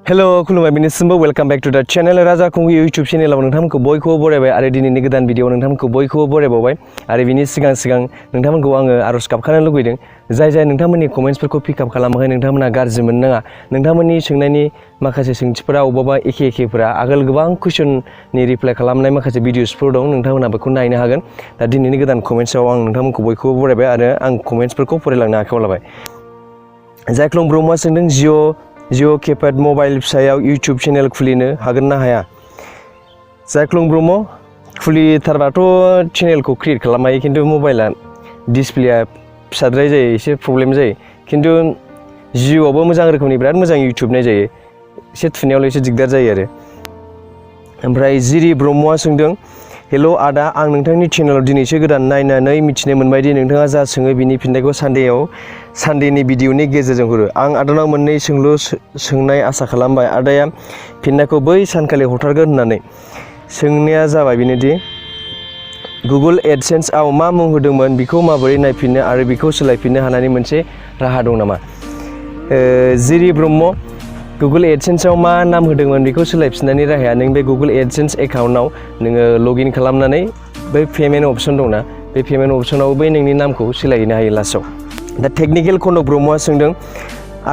Hello खुलुमबाय बेनिसिमबो welcome back to द channel राजा खुंगु यूट्यूब चैनलाव नोंथांमोनखौ बयखौबो बरायबाय आरो दिनैनि गोदान भिडिअ नोंथांमोनखौ बयखौबो बरायबावबाय आरो बिनि सिगां नोंथांमोनखौ आङो आरज गाबखानो लुबैदों जाय नोंथांमोननि कमेन्ट्सफोरखौ पिकआप खालामाखै नोंथांमोना गाज्रि मोननाङा नोंथांमोननि सोंनायनि माखासे सोंथिफोरा अबावबा एखेफोरा आगोल गोबां कुइसननि रिप्लाइ खालामनाय माखासे भिडिअसफोर दं नोंथांमोना बेखौ नायनो हागोन दा दिनैनि गोदान कमेन्ट्सआव आं नोंथांमोनखौ बयखौबो बरायबाय आरो आं कमेन्ट्सफोरखौ फरायलांनो आखायाव लाबाय जायख्लं ब्रह्मआ सोंदों जिअ किपेड मबाइल फिसायाव यूट्यूब चैनल खुलिनो हागोन ना हाया जायख्लं ब्रह्म खुलिथारबाथ' चैनलखौ क्रिएट खालामनो हायो खिन्थु मबाइला डिसप्लेया फिसाद्राय जायो एसे प्रब्लेम जायो खिन्थु जिअ'आवबो मोजां रोखोमनि बिराद मोजां यूट्यूब नाय जायो एसे थुनायावल' एसे दिगदार जायो आरो ओमफ्राय जिरि ब्रह्मआ सोंदों हेल' आदा आं नोंथांनि चैनेलाव दिनैसो गोदान नायनानै मिथिनो मोनबाय दि नोंथाङा जा सोङो बिनि फिननायखौ सानडेनि भिडिअनि गेजेरजों हरो आं आदानाव मोननै सोंलु सोंनाय आसा खालामबाय आदाया फिननायखौ बै सानखालि हरथारगोन होननानै सोंनाया जाबाय बेनोदि गुगोल एडसेन्सआव मा मुं होदोंमोन बेखौ माबोरै नायफिननो आरो बेखौ सोलायफिननो हानायनि मोनसे राहा दं नामा जिरि ब्रह्म गुगोल एडसेन्सआव मा नाम होदोंमोन बेखौ सोलायफिननायनि राहाया नों बे गुगोल एडसेन्स एकाउन्टआव नोङो लगइन खालामनानै बै पेमेन्ट अपसन दंना बे पेमेन्ट अपसनाव बै नोंनि नामखौ सोलायहैनो हायो लास्टआव दा टेक्निकेल कनक ब्रह्मआ सोंदों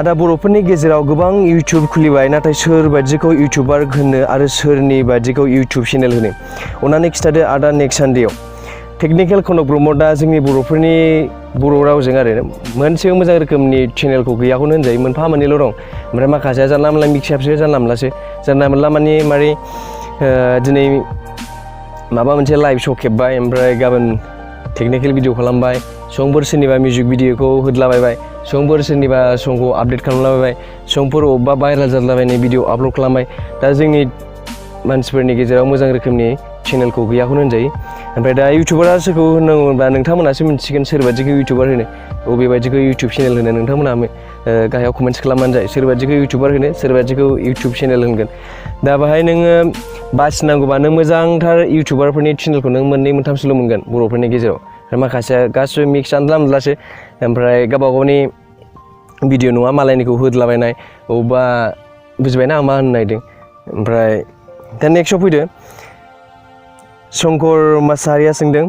आदा बर'फोरनि गेजेराव गोबां यूट्यूब खुलिबाय नाथाय सोर बायदिखौ यूट्यूबार होनो आरो सोरनि बायदिखौ यूट्यूब चेनेल होनो अन्नानै खिथादो आदा नेक्स्ट सानडेआव टेक्निकेल कनक ब्रह्म दा जोंनि बर'फोरनि बर' रावजों आरो मोनसे मोजां रोखोमनि चेनेलखौ गैयाखौनो होनजायो मोनफा मोननैल' दं ओमफ्राय माखासेया जानला मोनला मिक्सापसो जानला मोनला माने मारै दिनै माबा मोनसे लाइभ श' खेबबाय ओमफ्राय गाबोन टेक्निकेल भिडिअ खालामबाय संफोर सोरनिबा मिउजिक भिडिअखौ होदलाबायबाय संफोर सोरनिबा संखौ आपडेट खालामलाबायबाय संफोर अबेबा भाइरेल जालाबायनाय भिडिअ आपल'ड खालामबाय दा जोंनि मानसिफोरनि गेजेराव मोजां रोखोमनि चेनेलखौ गैयाखौनो होनजायो ओमफ्राय दा यूट्यूबारा सोरखौ होनांगौबा नोंथांमोनासो मिथिसिगोन सोर बायदिखौ यूट्यूबार होनो बबे बायदिखौ यूट्यूब चेनेल होनो नोंथांमोना गाहायाव कमेन्ट्स खालामनानै जायो सोर बायदिखौ यूट्यूबार होनो सोर बायदिखौ यूट्यूब चेनेल होनगोन दा बाहाय नोङो बासिनांगौबा नों मोजांथार यूट्यूबारफोरनि चेनेलखौ नों मोननै मोनथामसोल' मोनगोन बर'फोरनि गेजेराव माखासेया गासिबो मिक्स जानला मोनलासो ओमफ्राय गावबा गावनि भिडिअ नङा मालायनिखौ होदलाबायनाय अबेबा बुजिबायना आं मा होननो नागिरदों ओमफ्राय दा नेक्स्टआव फैदो शंकर मासाहारिया सोंदों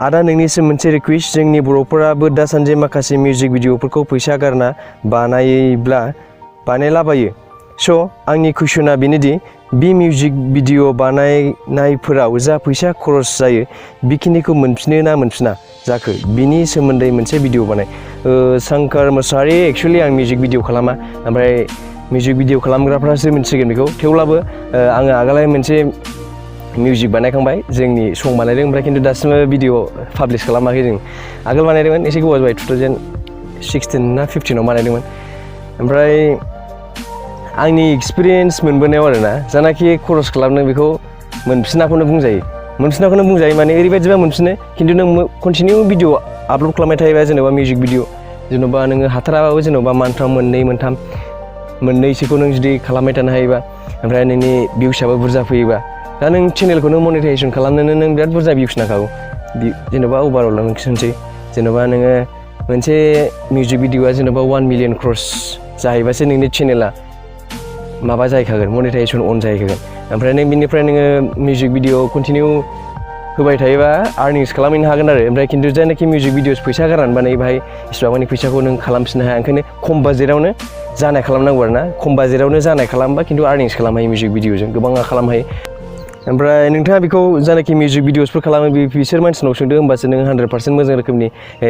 आदा नोंनिसिम मोनसे रिकुवेस्ट जोंनि बर'फोराबो दासान्दि माखासे मिउजिक भिडिअफोरखौ फैसा गारना बानायलाबायो स' आंनि कुइसना बेनोदि बे मिउजिक भिडिअ बानायनायफोराव जा फैसा खरस जायो बेखिनिखौ मोनफिनो ना मोनफिना जाखो बिनि सोमोन्दै मोनसे भिडिअ बानाय शंकर मोसाहारि एक्सुवेलि आं मिउजिक भिडिअ खालामा ओमफ्राय मिउजिक भिडिअ खालामग्राफ्रासो मिथिगोन बेखौ थेवब्लाबो आङो आगोलहाय मोनसे मिउजिक बानायखांबाय जोंनि सं बानायदों ओमफ्राय खिन्थु दासिमबो भिडिअ पाब्लिश खालामाखै जों आगोल बानायदोंमोन एसे गोबाव जाबाय 2016 ना 15आव बानायदोंमोन ओमफ्राय आंनि एक्सपिरियेन्स मोनबोनायाव आरोना जानाखि खरस खालामदों बेखौ मोनफिनाखौनो बुंजायो माने ओरैबायदिबा मोनफिनो खिन्थु नों कन्टिनिउ भिडिअ आपल'ड खालामबाय थायोबा जेनेबा मिउजिक भिडिअ जेनेबा नोङो हाथाराबाबो जेनेबा मान्थआव मोननैसोखौ नों जुदि खालामबाय थानो हायोबा ओमफ्राय नोंनि भिउसआबो बुरजा फैयोबा दा नों चेनेलखौ नों मनिटाइजेसन खालामनोनो नों बिराद बुरजा भिउस नांखागौ जेनेबा अभारअल नों खिन्थानोसै जेनेबा नोङो मोनसे मिउजिक भिडिअआ जेनेबा 1 मिलियन क्रस जाहैबासो नोंनि चेनेला माबा जाहैखागोन मनिटाइजेसन अन जाहैखागोन ओमफ्राय नों बिनिफ्राय नोङो मिउजिक भिडिअ कन्टिनिउ होबाय थायोबा आर्निंस खालामहैनो हागोन आरो ओमफ्राय खिन्थु जायनाखि मिउजिक भिडिअस फैसा गारनानै बानायो बाहाय इसिबांमानि फैसाखौ नों खालामफिननो हाया ओंखायनो खम बाजेटावनो जानाय खालामनांगौ आरोना खम बाजेटावनो जानाय खालामबा खिन्थु आर्निंस खालामनो हायो मिउजिक भिडिअजों गोबाङा खालामनो हायो ओमफ्राय नोंथाङा बेखौ जानाखि मिउजिक भिडिअसफोर खालामो बिसोर मानसिनाव सोंदो होमबासो नों 100% मोजां रोखोमनि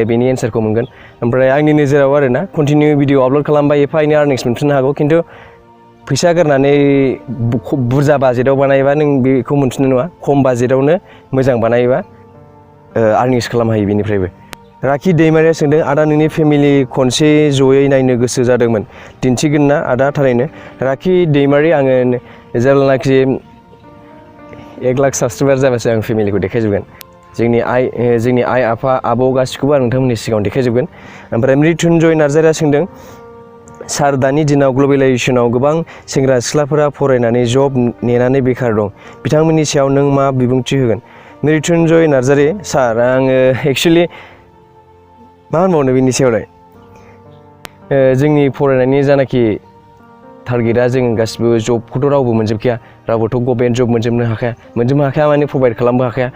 बेनि एन्सारखौ मोनगोन ओमफ्राय आंनि नोजोराव आरोना कन्टिनिउ भिडिअ आपल'ड खालामबा एफा एनै आर्निंस मोनफिननो हागौ खिन्थु फैसा गारनानै बुरजा बाजेटाव बानायोबा नों बेखौ मोनफिननाय नङा खम बाजेटावनो मोजां बानायोबा आर्निंस खालामनो हायो बेनिफ्रायबो राखि दैमारिया सोंदों आदा नोंनि फेमिलि खनसे जयै नायनो गोसो जादोंमोन दिन्थिगोन ना आदा थारैनो राखि दैमारि आङो जेब्लानाखि 1 लाख साबस्क्राइबार जाबासो आं फेमिलिखौ देखायजोबगोन जोंनि आइ आफा आबौ गासिखौबो आं नोंथांमोननि सिगाङाव देखायजोबगोन ओमफ्राय मृत्युन्जय नार्जारिया सोंदों सार दानि दिनाव ग्लबेलाइजेसनाव गोबां सेंग्रा सिख्लाफोरा फरायनानै जब नेनानै बेखार दं बिथांमोननि सायाव नों मा बिबुंथि होगोन मृत्युन्जय नार्जारि सार आङो एक्सुवेलि मा होनबावनो बिनि सायावलाय जोंनि फरायनायनि जानाखि टारगेटआ जों गासिबो जबखौथ' रावबो मोनजोबखाया रावबोथ' गभर्नमेन्ट जब मोनजोबनो हाखाया माने प्रभाइड खालामबो हाखाया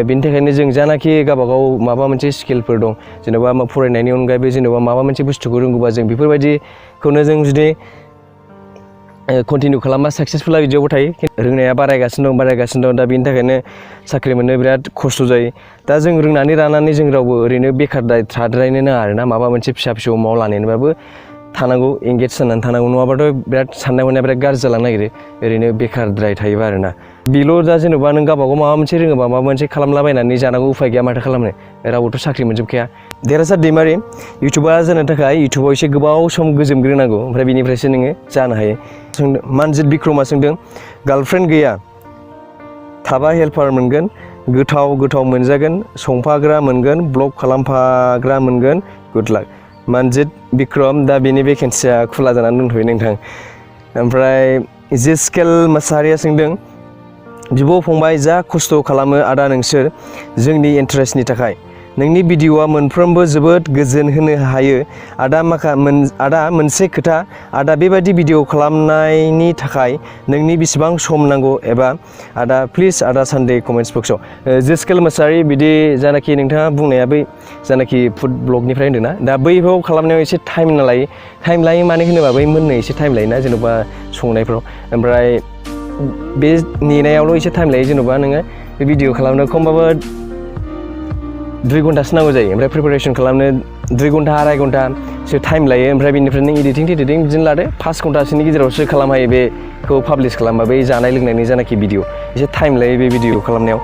बेनि थाखायनो जों जानाखि गावबागाव माबा मोनसे स्किलफोर दं जेनेबा फरायनायनि अनगायैबो जेनेबा माबा मोनसे बुस्थुखौ रोंगौबा जों बेफोरबायदिखौनो जों जुदि कन्टिनिउ खालामबा साक्सेसफुला बिदियावबो थायो रोंनाया बारायगासिनो दं दा बेनि थाखायनो साख्रि मोननो बिराद खस्थ' जायो दा जों रोंनानै रानानै जों रावबो ओरैनो बेखार थाद्रायनो नाङा आरोना माबा मोनसे फिसा फिसौ मावलानैबाबो थानांगौ एंगेज जानानै थानांगौ नङाबाथ' बिराद साननाय हनाया बिराद गाज्रि जालांनो नागिरो ओरैनो बेखारद्राय थायोबा आरोना बेल' दा जेनेबा नों गावबागाव माबा मोनसे रोङोबा माबा मोनसे खालामलाबायनानै जानांगौ उफाय गैया माथो खालामनो रावबोथ' साख्रि मोनजोबखाया देरहासार दैमारि इउटुबार जानो थाखाय इउटुबाव एसे गोबाव सम गोजोमग्रोनांगौ ओमफ्राय बेनिफ्रायसो नोङो जानो हायो मानजित बिक्रमा सोंदों गार्लफ्रेन्ड गैया थाबा हेल्पार मोनगोन गोथाव मोनजागोन संफाग्रा मोनगोन ब्लग खालामफाग्रा मोनगोन गुड लाक मानजित बिक्रम दा बेनि भेकेन्सिया खुला जानानै दंथ'यो नोंथां ओमफ्राय जेस्केल मोसाहारिया सोंदों बिब' फंबाय जा खस्थ' खालामो आदा नोंसोर जोंनि इन्टारेस्टनि थाखाय नोंनि भिडिअ'आ मोनफ्रोमबो जोबोद गोजोन होनो हायो आदा मोनसे खोथा आदा बेबायदि भिडिअ' खालामनायनि थाखाय नोंनि बेसेबां सम नांगौ एबा आदा प्लिज आदा सानडे कमेन्ट्स बक्सआव जेस्केल मोसाहारि बिदि जानाखि नोंथाङा बुंनाया बै जानाखि फुड ब्लगनिफ्राय होन्दोंना दा बैफोराव खालामनायाव एसे टाइम लायो मानो होनोबा बै मोननो एसे टाइम लायोना जेन'बा संनायफ्राव ओमफ्राय बे नेनायावल' एसे टाइम लायो जेन'बा नोङो बे भिडिअ' खालामनो खमबाबो 2 घन्टासो नांगौ जायो ओमफ्राय प्रिपारेसन खालामनो 2 घन्टा 2.5 घन्टासो टाइम लायो ओमफ्राय बेनिफ्राय नों इडिटिं बिदिनो लादो 5 घन्टासोनि गेजेरावसो खालामनो हायो बेखौ पाब्लिश खालामबा बै जानाय लोंनायनि जानाखि भिडिअ एसे टाइम लायो बे भिडिअ खालामनायाव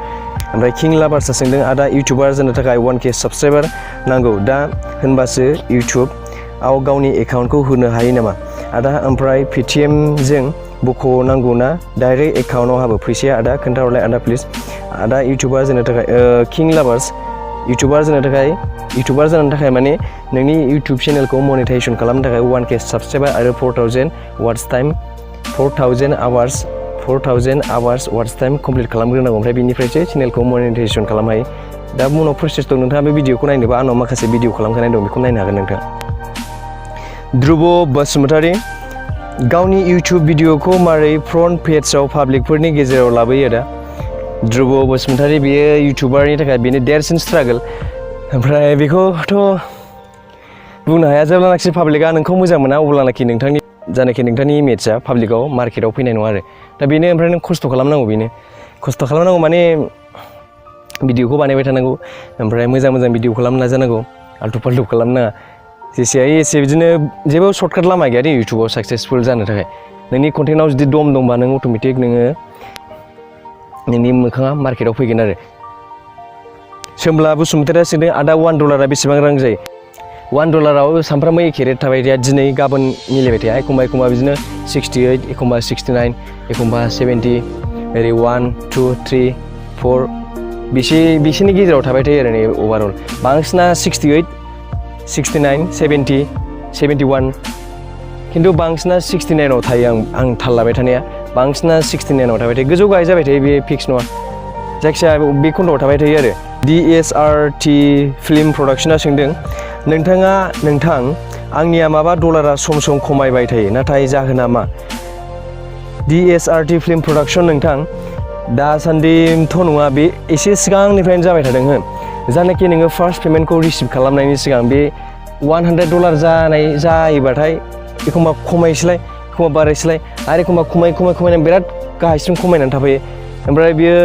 ओमफ्राय किं लाभार्सआ सोंदों आदा इउटुबार जानो थाखाय 1K साबसक्राइबार नांगौ दा होनबासो इउटुबआव गावनि एकाउन्टखौ होनो हायो नामा आदा ओमफ्राय पेटिएमजों बख'नांगौ ना डाइरेक्ट एकाउन्टआव हाबो फैसाया आदा खोन्थाहरलाय आदा प्लिज आदा इउटुबार जानो थाखाय किं लाभार्स इउटुबार जानो थाखाय माने नोंनि इउटुब चेनेलखौ मनिटाइजेसन खालामनो थाखाय 1K साबसक्राइबार आरो 4000 वाट्स टाइम 4000 आवार्स वाट्स टाइम कमप्लिट खालामग्रोनांगौ ओमफ्राय बेनिफ्रायसो चेनेलखौ मनिटाइजेसन खालामनो हायो दा उनाव प्रसेस दं नोंथाङा बे भिडिअखौ नायनोबा आंनाव माखासे भिडिअ खालामखानाय दं बेखौ नायनो हागोन नोंथाङा ध्रुब बसुमतारी गावनि इउटुब भिडिअखौ मारै फ्रन्ट पेजआव पाब्लिकफोरनि गेजेराव लाबोयो दा ध्रुब बसुमतारी बेयो इउटुबारनि थाखाय बेनो देरसिन स्ट्रागोल ओमफ्राय बेखौथ' बुंनो हाया जेब्लानाखि पाब्लिकआ नोंखौ मोजां मोना अब्लानाखि नोंथांनि इमेजआ पाब्लिकआव मार्केटआव फैनाय नङा आरो दा बेनो ओमफ्राय नों खस्थ' खालामनांगौ माने भिडिअखौ बानायबाय थानांगौ ओमफ्राय मोजां भिडिअ खालामनो नाजानांगौ आल्टु फाल्टु खालामनाङा जेसे हायो एसे बिदिनो जेबो सर्टकाट लामा गैया दे इउटुबाव साक्सेसफुल जानो थाखाय नोंनि कन्टेन्टआव जुदि दम दंबा नों अट'मेटिक नोंनि मोखाङा मार्केटआव फैगोन आरो सोमब्ला बसुमतारिया सोंदों आदा $1 बेसेबां रां जायो $1 सानफ्रामबो एखे रेट थाबाय थाया दिनै गाबोन मिलायबाय थाया एखमबा बिदिनो 68 एखमबा 69 एखमबा 70 ओरै 1 2 3 4 बिसिनि गेजेराव थाबाय थायो आरो नै अभारअल बांसिना 68 69 70 71 खिन्थु बांसिना 69आव थायो आं थाल लाबाय थानाया बांसिना 69आव थाबाय थायो गोजौ गाहाय जाबाय थायो बे फिक्स नङा जायखिजाया बे खन्द'आव थाबाय थायो आरो DSRT फिल्म प्रडाक्शना सोंदों नोंथां आंनिया माबा डलारा सम खमायबाय थायो नाथाय जाहोना मा DSRT फिल्म प्रडाक्शन नोंथां दासान्दिथ' नङा बे एसे सिगांनिफ्रायनो जाबाय थादों जानाखि नोङो फार्स्ट पेमेन्टखौ रिसिभ खालामनायनि सिगां बे $100 जायोबाथाय एखमबा खमायसैलाय एखमबा बारायसैलाय आरो एखमबा खमायनानै बिराद गाहायसिम खमायनानै थाफैयो ओमफ्राय बियो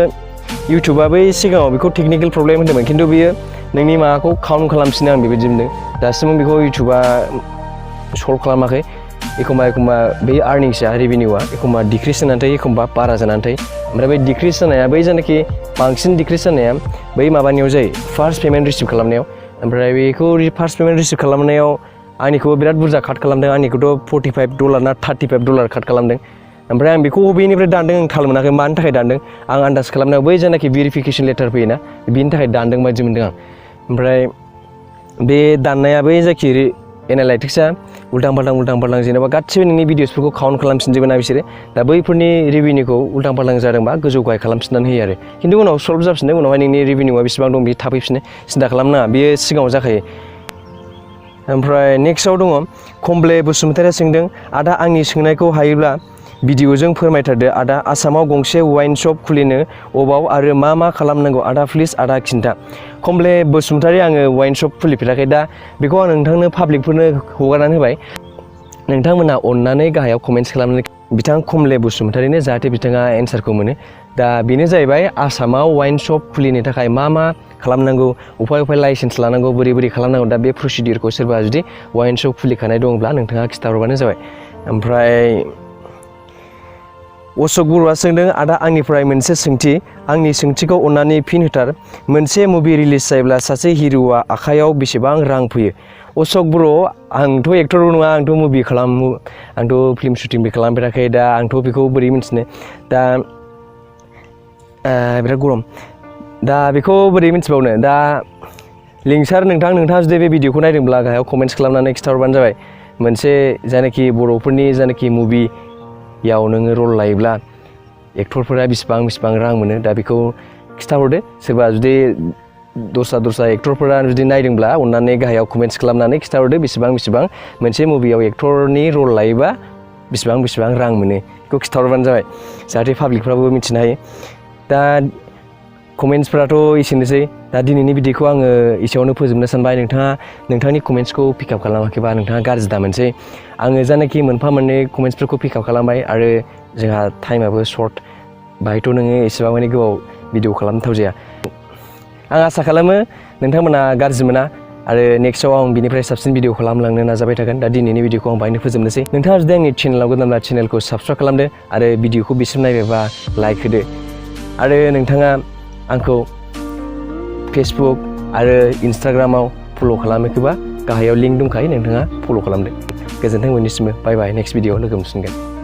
इउटुबा बै सिगाङाव बेखौ टेकनिकेल प्रब्लेम होन्दोंमोन खिन्थु बियो नोंनि माबाखौ काउन्ट खालामफिनो आं बेबायदि मोनदों दासिमबो बेखौ इउटुबा सल्भ खालामाखै एखमबा बे आर्निंसआ रेभिनिउआ एखमबा डिक्रिस जानानै थायो एखमबा बारा जानानै थायो ओमफ्राय बै डिक्रिस जानाया बै जानाखि बांसिन डिक्रिस जानाया बै माबानियाव जायो फार्स्ट पेमेन्ट रिसिभ खालामनायाव ओमफ्राय बेखौ फार्स्ट पेमेन्ट रिसिभ खालामनायाव आंनिखौबो बिराद बुरजा काट खालामदों आंनिखौथ' $45 ना $35 काट खालामदों ओमफ्राय आं बेखौ बबेनिफ्राय दानदों आं थाल मोनाखै मानि थाखाय दानदों आं आन्दाज खालामनायाव बै जानाखि भेरिफिकेसन लेटार फैयोना बेनि थाखाय दानदों बायदि मोनदों आं ओमफ्राय बे दाननाया बै जायखि एनालाइटिक्सआ उल्टां फाल्टां जेनेबा गासिबो नोंनि भिडिअसफोरखौ काउन्ट खालामफिनजोबो ना बिसोरो दा बैफोरनि रेभिनिउखौ उल्टां फाल्टां जादोंबा गोजौ गाहाय खालामफिननानै होयो आरो खिन्थु उनाव सल्भ जाफिनदों उनावहाय नोंनि रेभिनिउआ बेसेबां दं बे थाफैफिनो सिन्था खालामनाङा बेयो सिगाङाव जाखायो ओमफ्राय नेक्स्टआव दङ कमब्ले बसुमतारिया सोंदों आदा आंनि सोंनायखौ हायोब्ला भिडिअजों फोरमायथारदो आदा आसामाव गंसे वाइन शप खुलिनो अबाव आरो मा खालामनांगौ आदा प्लिज आदा खिन्था। कमब्ले बसुमतारि आङो वाइन शप खुलिफेराखै दा बेखौ आं नोंथांनो पाब्लिकफोरनो हगारनानै होबाय नोंथांमोना अननानै गाहायाव कमेन्ट्स खालामनानै बिथां कमब्ले बसुमतारिनो जाहाथे बिथाङा एन्सारखौ मोनो। दा बेनो जाहैबाय आसामाव वाइन शप खुलिनो थाखाय मा खालामनांगौ उफाय लाइसेन्स लानांगौ बोरै खालामनांगौ दा बे प्रसिडिउरखौ सोरबा जुदि वाइन शप खुलिखानाय दंब्ला नोंथाङा खिन्थाहरबानो जाबाय। ओमफ्राय अशक बरुवा सोंदों आदा आंनिफ्राय मोनसे सोंथि आंनि सोंथिखौ अननानै फिन होथार मोनसे मुभि रिलिज जायोब्ला सासे हिर'आ आखायाव बेसेबां रां फैयो। अशक बर' आंथ' एक्टरबो नङा आंथ' मुभि खालामो आंथ' फिल्म शुटिंबो खालामफेराखै दा आंथ' बेखौ बोरै मिन्थिनो दा बिराद गरम दा बेखौ बोरै मिन्थिबावनो दा लिंसार नोंथाङा जुदि बे भिडिअखौ नायदोंब्ला गाहायाव कमेन्ट्स खालामनानै खिन्थाहरबानो जाबाय मोनसे जायनाखि बर'फोरनि जायनाखि मुभियाव नोङो रल लायोब्ला एक्टरफोरा बेसेबां रां मोनो दा बेखौ खिन्थाहरदो सोरबा जुदि दस्रा एक्टरफोरा जुदि नायदोंब्ला अननानै गाहायाव कमेन्ट्स खालामनानै खिन्थाहरदो बेसेबां मोनसे मुभियाव एक्टरनि रल लायोबा बेसेबां रां मोनो बेखौ खिन्थाहरबानो जाबाय जाहाथे पाब्लिकफ्राबो मिथिनो हायो। दा कमेन्ट्सफ्राथ' एसेनोसै दा दिनैनि भिडिअखौ आङो एसेयावनो फोजोबनो सानबाय नोंथांनि कमेन्ट्सखौ पिकआप खालामाखैबा नोंथाङा गाज्रि दामोनसै आङो जानाखि मोनफा मोननै कमेन्ट्सफोरखौ पिकआप खालामबाय आरो जोंहा टाइमाबो सर्ट बाहायथ' नोङो एसेबां माने गोबाव भिडिअ खालामथाव जाया आं आसा खालामो नोंथांमोना गाज्रि मोना आरो नेक्स्टआव आं बिनिफ्राय साबसिन भिडिअ खालामलांनो नाजाबाय थागोन। दा दिनैनि भिडिअखौ आं बाहायनो फोजोबनोसै नोंथाङा जुदि आंनि चेनेलाव गोदानब्ला चेनेलखौ साबस्क्राइब खालामदो आरो भिडिअखौ बिसिम नायबायबा लाइक होदो आरो नोंथाङा आंखौ फेसबुक आरो इन्सटाग्रामाव फल' खालामाखैबा गाहायाव लिंक दंखायो नोंथाङा फल' खालामदो। गोजोन्थों बयनिसिमबो बाय नेक्स्ट भिडिअआव लोगो मोनफिनगोन।